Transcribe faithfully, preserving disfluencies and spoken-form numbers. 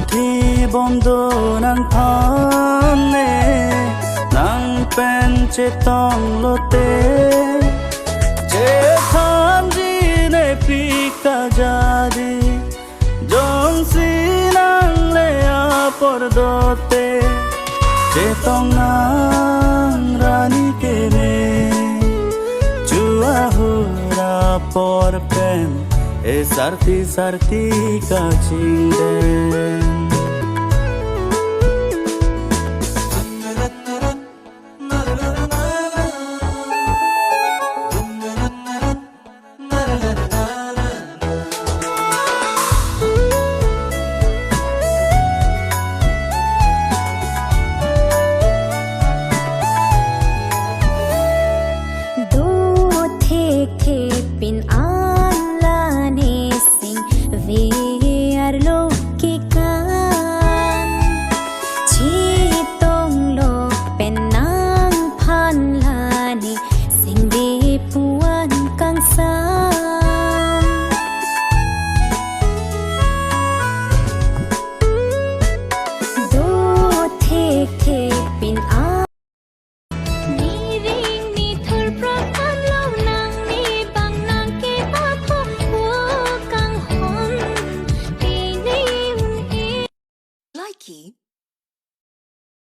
Thibom do nangphan ne, nang pen chetong lote, chethanji ne pik kajadi, jongsi nangle apor dote, chetong nang rani keme, chu ahut apor pen, e sarti sarti kachingdeng. Do thekthe pin an la ne singve arlo kekan. Chetong lo pen nangphan la ne singve pu-an kangsam. Do thekthe pin an. Niring nithur praphan lo nang ne bang nang ke papo o kanghon pine un-e. Likee